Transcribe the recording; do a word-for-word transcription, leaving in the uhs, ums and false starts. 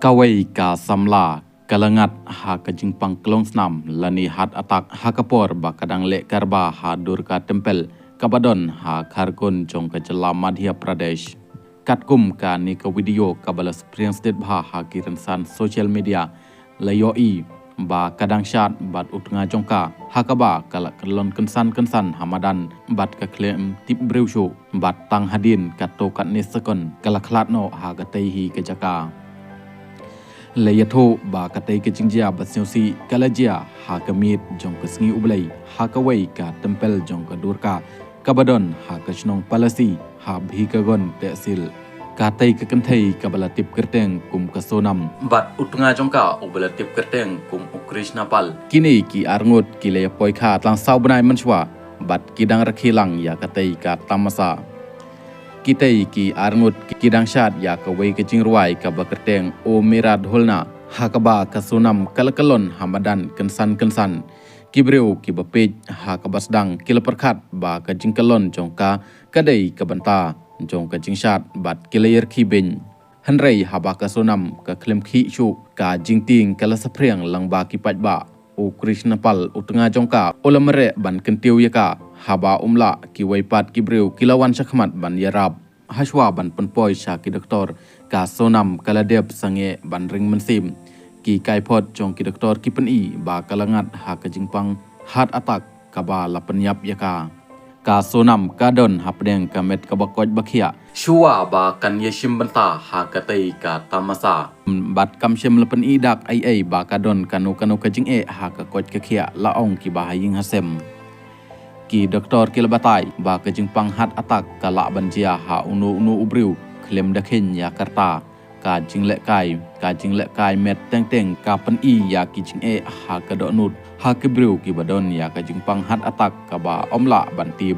Kawei ka samla ka la ngat ha ka jingpang klong snam lane heart attack ha ka por ba ka dang leh karba ha Durga Temple kaba don ha Khargone jong ka jylla Madhya Pradesh. Katkum kane ka video kaba la spriang stet bha ha ki rynsan social media, la ïohi ba ka dang shad bad u tnga jong ka, ha kaba ka la kyllon kynsan kynsan ha madan bad ka khlem tip briew shuh, bad tang hadien katto katne sekon ka la khlad noh ha katei hi ka jaka. La ïathuh ba katei ka jingjia ba sngewsih ka la jia ha ka miet jong ka sngi U Blei ha kawei ka temple jong ka Durga kaba don ha ka shnong Palasi ha Bhikagon Tehsil. Katei ka kynthei kaba la tip kyrteng kum ka Sonam bad u tnga jong ka uba la tip kyrteng kum u Krishna Pal, kine ki arngut ki la ïapoi kha tang saw bnai mynshuwa bad ki dang rakhe lang ïa katei ka tamasa. Kitei ki arngut ki dang shad ïa kawei ka jingrwai kaba kyrteng O Mera Dholna, ha kaba ka Sonam ka la kyllon ha madan kynsan kynsan. Ki briew kiba peit ha kaba sdang ki la pyrkhat ba ka jingkyllon jong ka ka dei ka bynta jong ka jingshad bad ki la ïarkhie beiñ. Hynrei haba ka Sonam ka khlem khih shuh, ka jingtieng ka la saphriang lyngba ki paidbah. U Krishna Pal, u tnga jong ka, u la mareh ban kyntiew ïa ka, haba um lah, kiwei pat ki briew ki la wan shakhmat ban ïarap. Hashwa ban pynpoi sha ki doktor, ka Sonam ka la dep sangeh ban ring mynsiem. Ki kaiphod jong ki doktor ki pyni ba ka la ngat ha ka jingpang heart attack kaba la pynïap ïa ka. Ka Sonam ka don hapdeng ka met kaba koit ba khiah shuwa ba kan ïashim bynta ha katei ka tamasa. Bad kam shym la pyni dak ei ei ba ka don kano kano ka jingeh ha ka koit ka khiah, la ong kiba ha ïing ha sem. Ki doktor ki la batai ba ka jingpang heart attack ka lah ban jia ha uno uno u briew khlem da kheiñ ïa ka rta. Ka jinglehkai, ka jinglehkai met teng teng ka pyni ïa ki jingeh ha ka dohnud ha ki briew kiba don ïa ka jingpang heart attack kaba ym lah ban tip.